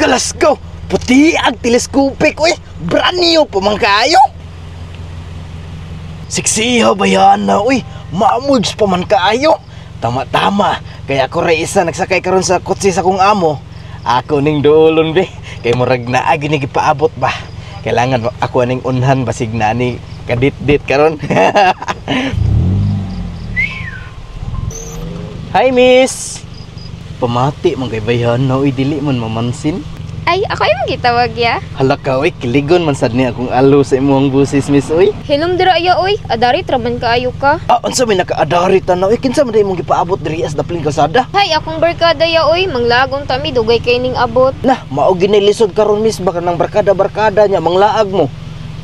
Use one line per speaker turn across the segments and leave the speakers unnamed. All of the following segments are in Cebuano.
Galasgaw! Puti ang telescopic, uy! Brand new pa man kaayo! Siksiha ba yan na, uy? Maamugs pa man kaayo! Tama-tama, kaya ako rin isa nagsakay karon sa kotse sa kong amo. Ako ning duolon be, kay murag naa gini gipaabot ba. Kailangan ako aning unhan basig na ni kadit-dit karon. Hi, miss. Pamati man kay bayhan na, uy, dili man mamansin.
Ay, ako yung gitawag ya.
Hala ka, uy, kiligon man sad ni akong alo sa imong busis, miss, uy.
Hilom dira ya oy, adari traban kaayo ka.
Ah, unsa may nakaadari tan, uy, kinsa man day imong gipaabot diri as dapling kalsada?
Hay, akong barkada ya oy, manglagon tami dugay kay ning abot.
Lah, mao gini lisod karon, miss, baka nang barkada-barkada nya manglaag mo.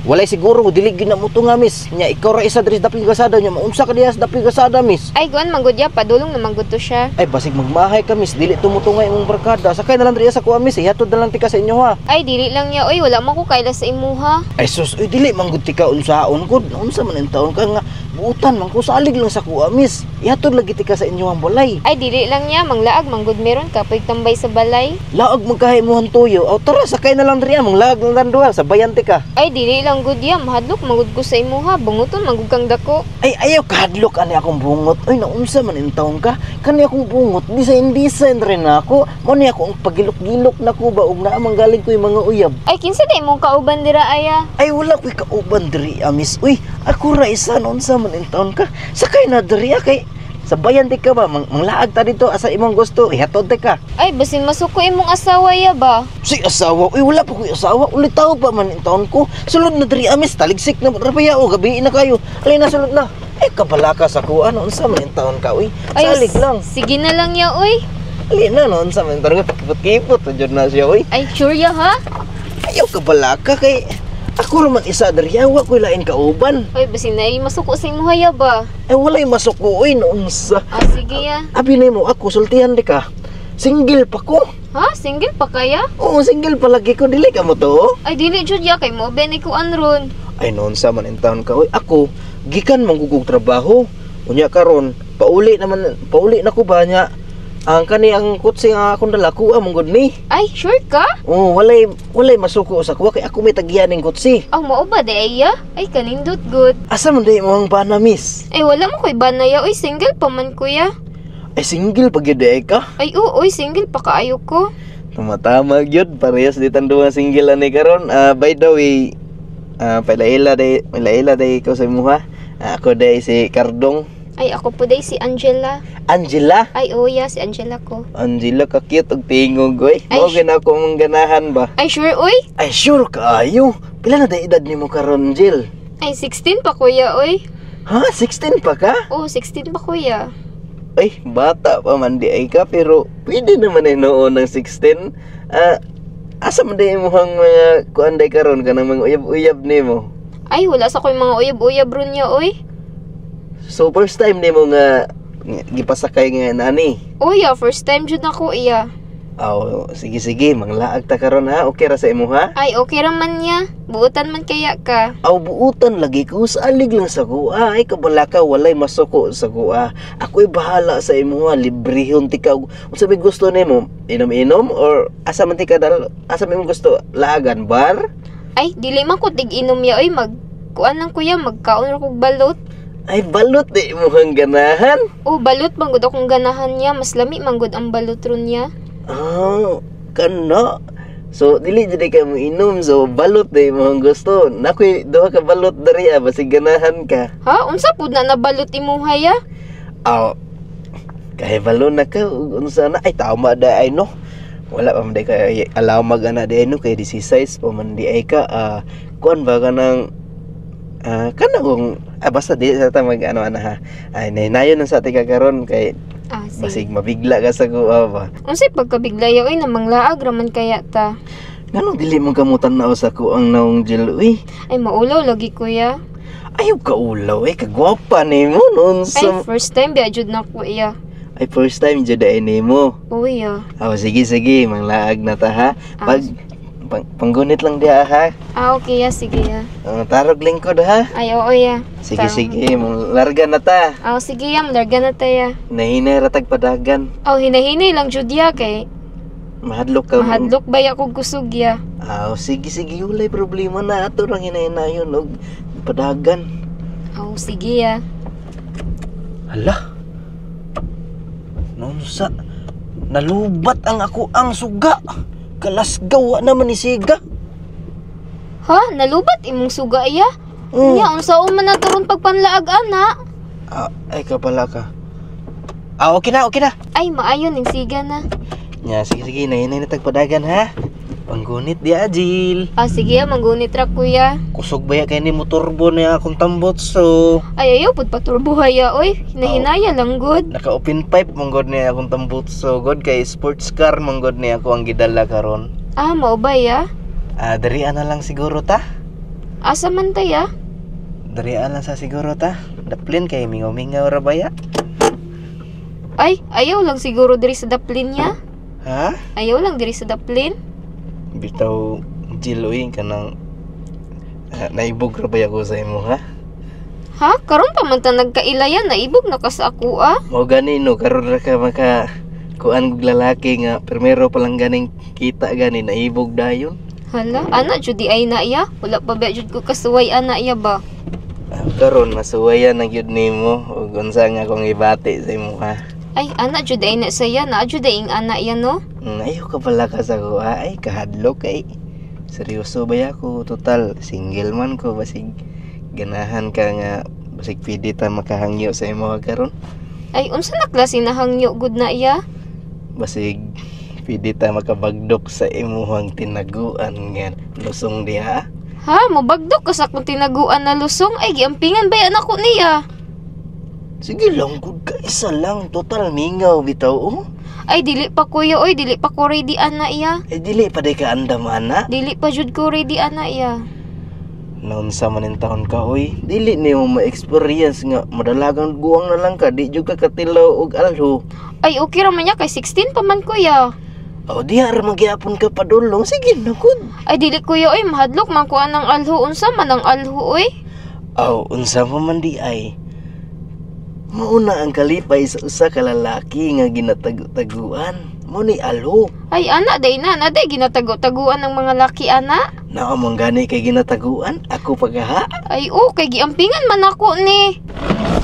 Walay siguro dili gid na mo tunga, miss. Nya ikaw ra isa diri sa dapling kalsada nya maunsa ka diha sa dapling kalsada, miss?
Ay, kuan manggod ya, padulong na manggod to siya.
Ay, basig magmahay ka, miss, dili tumutunga imong barkada. Sakay na lang diri sa kuha, miss, ihatod na lang tika sa inyo ha.
Ay, dili lang ya oy, wala man ko kaila sa imuha.
Ay sus, uy, dili man gud tika unsaon gud. Unsa man taon ka nga buutan man ko, salig lang sa kuha, miss. Ihatod lagi tika sa inyo ang balay.
Ay, dili lang ya, manglaag manggod meron kapoy tambay sa balay.
Laag man kahay mo tuyo. Aw tara, sakay na lang diri, manglaag lang tan duha sa bayan tika.
Ay, dili lang gud ya, mahadlok manggod ko sa imuha, bunguton manggod kang dako.
Ay, ayaw kahadlok ani akong bungot. Ay, naunsa man intawon ka? Kani akong bungot, design design rin ako. Mo ni ako ang pagilok-gilok na ko ba ug naa man galing ko yung mga uyab.
Ay, kinsa day mong kauban dira aya?
Ay, wala ko'y kauban diri, miss. Uy, ako ra isa, naunsa man intawon ka? Sakay na diri kay sa bayan di ka ba? Manglaag ta dito asa imong gusto, ihatod di ka.
Ay, basin masuko imong asawa ya ba?
Si asawa, uy, wala pa ko'y asawa. Ulit tao pa man intawon ko. Sulod na diri, miss, taligsik na rabaya o gabi na kayo. Alay na, sulod na. Ay, kabala ka sa kuha, naunsa man intawon ka, uy.
Ay,
Salig lang.
Sige na lang ya oy.
Ali na, noon sa mentor nga, pakipot-kipot, jud na siya, uy.
Ay, sure ya ha?
Ayaw kabala ka, kay ako raman isa diri, wa ko'y lain kauban.
Ay, basin na masuko sa imuha ya ba?
Ay, walay masuko, uy, noon sa.
Ah, sige ya.
Abi na mo, ako, sultihan di ka. Single pa ko.
Ha? Single pa kaya?
Oo, single pa lagi ko, dili ka mo to.
Ay, dili jud ya kay mo ben ko ron.
Ay, noon sa man in town ka, uy. Ako, gikan manggugog trabaho. Unya karon, pauli naman, pauli na ko ba niya. Ang kani ang kutsi nga akong dala kuha mong gud ni.
Ay, sure ka?
Oo, walay masuko sa kuha kay ako may tagiyan ning kutsi.
Aw, mao ba di ay ya? Ay, kanindot good.
Asa man di mo ang bana, miss?
Ay, wala mo ko'y bana ya. Oy, single pa man kuya.
Ay, single pa gyud ay ka.
Ay, oo, oy, single pa kaayo ko.
Tumatama gyud, parehas di tan duha single ani karon. Ah, by the way, pailaila day ko sa imuha. Ah, ako day si Cardong.
Ay, ako po day si Angela.
Angela.
Ay, oo ya, si Angela ko.
Angela ka cute og tingog oy.
Ay,
Mao gyud ako mong ganahan ba.
Ay, sure, oy.
Ay, sure kaayo. Pila na day edad nimo karon, Jill?
Ay, 16 pa kuya, oy.
Ha, 16 pa ka?
Oh, 16 pa kuya.
Ay, bata pa man di ay ka, pero pwede naman ay noon ng 16. Ah, asa man day imong mga kuan day karon kanang mga uyab-uyab nimo?
Ay, wala sa ko'y mga uyab-uyab ron ya, oy.
So first time nimo nga gipasakay nga nani.
Oh, ya, first time jud ako, iya.
Aw, sige sige, manglaag ta karon ha. Okay ra sa imo ha?
Ay, okay ra man niya. Buutan man kaya ka.
Aw, buutan lagi ko, salig lang sa kuha. Ay, kabala ka, walay masuko sa kuha. Ako'y bahala sa imo ha, librehon ti ka. Unsa may gusto nimo? Inom-inom or asa man ti ka dal? Asa may imong gusto? Laagan bar?
Ay, dili man ko tig-inom ya, oy. Mag, kuan lang kuya, magkaon ra kog balot.
Ay, balot di mo ang ganahan.
Oh, balot man gud akong ganahan niya. Mas lami man gud ang balot ron niya.
Ah, kana. So, dili jud kay mo inom. So, balot di mo ang gusto. Nakoy duha ka balot diri ah, basig ganahan ka.
Ha? Unsa pud na nabalot imuha ya?
Aw, kahibalo na ka ug unsa na. Ay, tama da ay no. Wala pa man di kay alamag ana di ay no, kay 16 pa man di ay ka. Ah, kuan ba ka ng kana kung basta di sa ta mag ano ana ha. Ay, nayon lang sa tika karon kay
Ah, sige.
basig mabigla ka sa kuha ba.
Unsay pagkabigla ya, oy, namanglaag ra man kaya ta.
Nganong dili mo kamutan na sa kuang naong Jill, uy?
Ay, maulaw lagi kuya.
Ayaw ka ulaw, eh. Kagwapa nimo noon
Ay,
sa.
first time biya jud na ko iya.
Ay, first time jud ay nimo.
Uy, ya.
Aw, sige, sige. Manglaag na ta, ha?
Ah,
Pag, panggunit lang diha, ha?
Ah, okay ya, sige ya.
Tarog lingkod, ha?
Ay, oo ya.
Sige,
Tarog.
sige. Manglarga na ta.
Ah, sige ya, larga na ta ya.
Nahinay ratag padagan.
Aw, hinahinay lang jud ya kay
Mahadlok ka.
Mahadlok ba ya kog kusog ya?
Ah, sige sige, walay problema na ato rang hinay-hinayon og padagan.
Aw, sige ya.
Hala. Nunsa? Nalubat ang ako ang suga. Kalasgaw naman ni siga.
Ha, nalubat imong suga ya? Nya unsaon man na karon pagpanlaag ana?
Ah, ay kapala ka. Ah, okay na, okay na.
Ay, maayo ning siga na.
Nya, sige sige, nahinay na tagpadagan ha. Panggunit di ajil.
Ah, sige ya, manggunit ra kuya.
Kusog ba ya kay ni motorbo na akong tambot so.
Ay, ayaw pud paturbuhay ya oy. Hinahinaya lang gud.
Naka open pipe manggod niya akong tambot so god kay sports car manggod niya ako ang gidala karon.
Ah, mao ba ya?
Ah, dirian na lang siguro ta.
Asa man ta ya?
Dirian lang sa siguro ta. Daplin kay mingaw-mingaw ra ba ya?
Ay, ayaw lang siguro diri sa daplin ya.
Ha?
Ayaw lang diri sa daplin.
Bitaw Jill uy kanang naibog ra ba ko sa imo ha?
Ha? Karon pa man ta nagkaila ya, naibog na ka sa ako ah.
Mao gani no karon ra ka maka kuan og lalaki nga primero pa lang ganing kita gani naibog dayon.
Hala, ana jud di ay na iya. Wala pa ba jud ko kasuway ana iya ba?
Ah, karon masuwayan na gyud nimo ug unsa nga akong ibati sa imo ha.
Ay, ana jud ay na saya, na jud ay ing ana iya no.
Ayaw ka pala ka sa kuha. Ay, kahadlok kay. Seryoso ba ako? Total, single man ko. Basig ganahan ka nga. Basig pwede ta makahangyo sa imo karon.
Ay, unsa na klase na hangyo gud na iya?
Basig pwede ta makabagdok sa imuhang tinaguan nga lusong diha.
Ha, mobagdok ka sa akong tinaguan na lusong. Ay, giampingan ba yan ako niya?
Sige lang, gud ka. Isa lang. Total, mingaw bitaw. Oh.
Ay, dili pa kuya, oy, dili pa ko ready ana iya.
Eh, dili pa day ka andam, ana.
Dili pa jud ko ready ana iya.
Naunsa man in taon ka, oy. Dili nimo ma-experience nga madalagang guwang na lang ka. Di jud ka katilaw og alho.
Ay, okay ra man niya kay 16 pa man kuya.
Oh, diha ra magyapon ka padulong. Sige na gud.
Ay, dili kuya, oy, mahadlok man ko anang alho. Unsa man ang alho, oy?
Aw, unsa pa man di ay. Mauna ang kalipay sa usa ka lalaki nga ginatago-taguan. Mo ni alho.
Ay, ana, day na, na, day, ginatago-taguan ng mga laki, ana.
Naa man gani kay ginataguan, ako pagaha.
Ay, oh, kay giampingan man ako ni.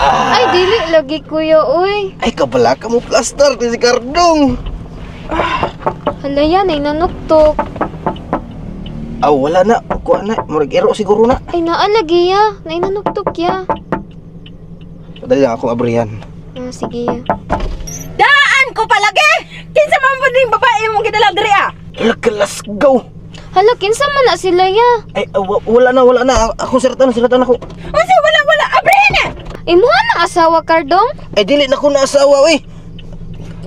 Ah,
Ay, dili lagi kuya, oy.
ay kabala ka mo plaster ni si Cardong.
Hala yan, ay nanuktok.
Aw, wala na. Kuha na. Murag ero siguro na.
Ay, naalagi ya. Nay nanuktok ya.
Dali lang akong abrihan.
Ah, sige ya.
Daan ko palagi! Kinsa man po ning babae mong gidala diri ah?
Hala, kalasgaw.
Hala, kinsa man na sila ya?
Ay, wala na, wala na. Ako siratan, siratan ako.
Unsa wala wala abrihin na!
Imuha ng asawa, Cardong?
Ay, dili na ko na asawa, uy.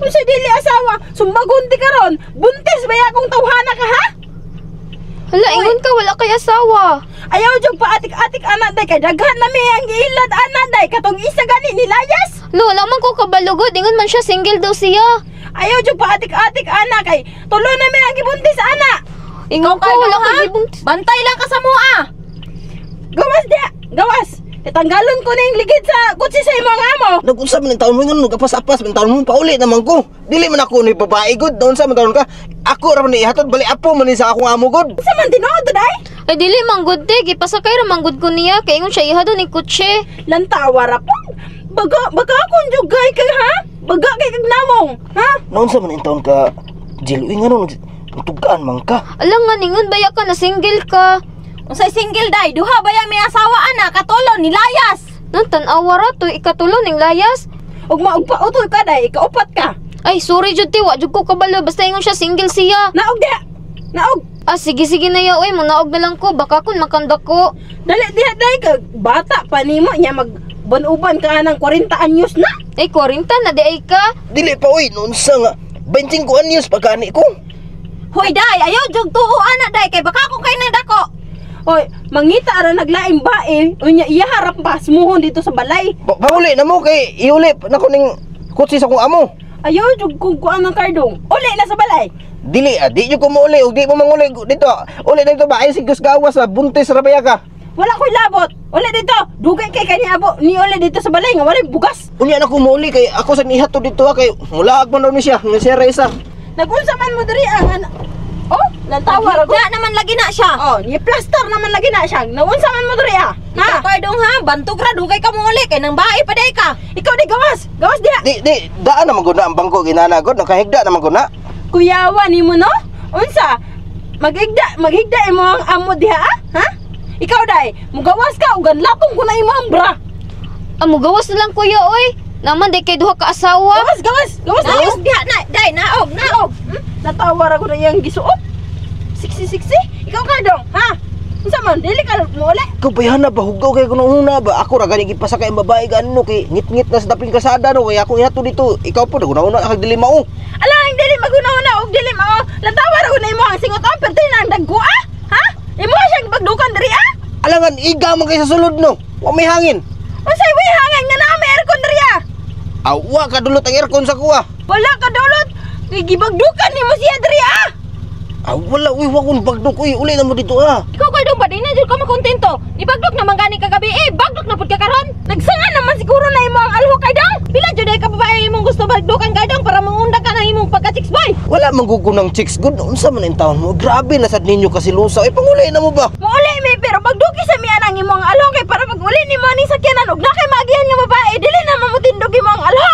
Unsa dili asawa? Sumbagon ti karon. Buntis ba akong tawhana ka ha?
Hala, ingon ka, wala kay asawa.
Ayaw jud paatik-atik ana day kay daghan na mi ang giilad ana day katong isa gani nilayas.
Hala, wala man ko kabalugod. Ingon man siya, single daw siya.
Ayaw jud paatik-atik ana kay tulo na mi ang gibuntis ana.
Ingon ka, wala kay gibuntis.
Bantay lang ka sa mua. Gawas dia, gawas. Itanggalon ko ning ligid sa kutsi sa imong amo.
Nag-unsa man ang taon mo ngon, nagapas-apas man taon mo pauli naman ko. Dili man ako ni babae gud, naunsa man taon ka. Ako ra man ni ihatod bali apo man ni sa akong amo gud.
Unsa man tinuod day?
Ay, dili man gud te. Gipasakay ra man gud ko niya. Kay ingon siya, iha daw ni kutse.
Lantawa ra po. Baga baga akong jugay kay ha? Baga kay kag namong, ha?
Naunsa man ang taon ka, Jill, uy ngano nagtugaan man ka.
Alam nga, ningon baya ka na single ka.
Unsay single day, duha ba yang may asawa ana katulo nilayas.
Nang tan-awa ra to, ikatulo ning layas.
Ug maugpa-utol ka day, ikaupat ka.
Ay, sorry jud te, wa jud ko kabalo. Basta ingon siya single siya.
Naog diha. Naog.
Ah, sige sige na ya, oy, munaog na lang ko. Baka kun makanda ko.
Dali diha day kag bata pa nimo nya mag uban ka anang 40 anyos na.
Ay, 40 na di ay ka.
Dili pa uy, naunsa nga 25 anyos pagkani ko.
Hoy day, ayaw jug tuo ana day kay baka ko kay nang dako. Hoy, mangita ra naglaing bae, unya iya harap pasmuhon dito sa balay.
Pauli na mo kay iuli nako ning kutsi sa akong amo.
Ayaw jug kung kuan ng kardong. Uli na sa balay.
Dili ah, di jud ko mouli ug di mo manguli dito. Uli na dito ba ay sig gawas ah, buntis ra ba ka.
Wala ko'y labot. Uli dito. Dugay kay kani abo ni uli dito sa balay nga walay bugas.
Unya na ko mouli kay ako sa nihatod dito ah, kay mulaag man daw ni siya nga siya ra isa.
Nagunsa man mo diri ang Oh, lantawa ra ko.
Na naman lagi na siya.
Oh, ni plaster naman lagi na siya. Naunsa man mo diri ah? Ha?
Ikaw kardong ha, bantog ra dugay ka mo uli kay nang bae pa day ka.
Ikaw di gawas. Gawas diha.
Di di daan naman gud na ang bangko ginana gud, nakahigda naman gud na.
Kuyawa nimo no? Unsa? Maghigda, maghigda imo ang amo diha ah? Ha? Ikaw dai, mugawas ka ug ganlatong ko na imo ang bra.
Amo gawas na lang kuya oy. Naman day kay duha ka asawa.
Gawas, gawas, gawas na.
Naog diha na, day naog, naog.
Natawa ra ko na iyang gisuot. Siksi siksi. Ikaw kardong, ha? Unsa man dili ka mo uli?
Ikaw bayhana ba hugaw kay kuno una ba ako ra gani gipasakay ang babae ganno kay ngit-ngit na sa daping kasada no kay ako ihato dito. Ikaw po naguna-una kag dili mao.
Ala, ang dili maguna-una og dili mao. Lantawa ra ko na imo ang singot ang perti na ang dagko ah. Ha? Imo siyang bagdukan diri ah.
Alangan iga man kay sa sulod no. Wa may hangin.
Unsay way hangin nga naa may aircon diri ah?
Awa kadulot ang aircon sa kuha.
Wala ka dulot. Gibagdukan nimo siya diri ah.
Ah, wala uy, wa kon bagdok uy, uli na mo dito ah.
Ikaw kardong ba di na jud ka makontento? Nibagdok naman gani kagabi eh, bagdok na pud ka karon.
Nagsanga naman siguro na imo ang alho kay dong.
Pila jud ay ka babae imong gusto bagdukan kardong para mangunda ka ng imong pagka chicks boy.
Wala man gud ko ng chicks good. Unsa man ang taon mo? Grabe na sad ninyo kasilusa. Ay panguli na mo ba?
Muuli mi pero bagduki sa miya nang imong alho kay para pag uli nimo ni sakyanan og na kay maagihan nga babae dili na mamutindog imo ang alho.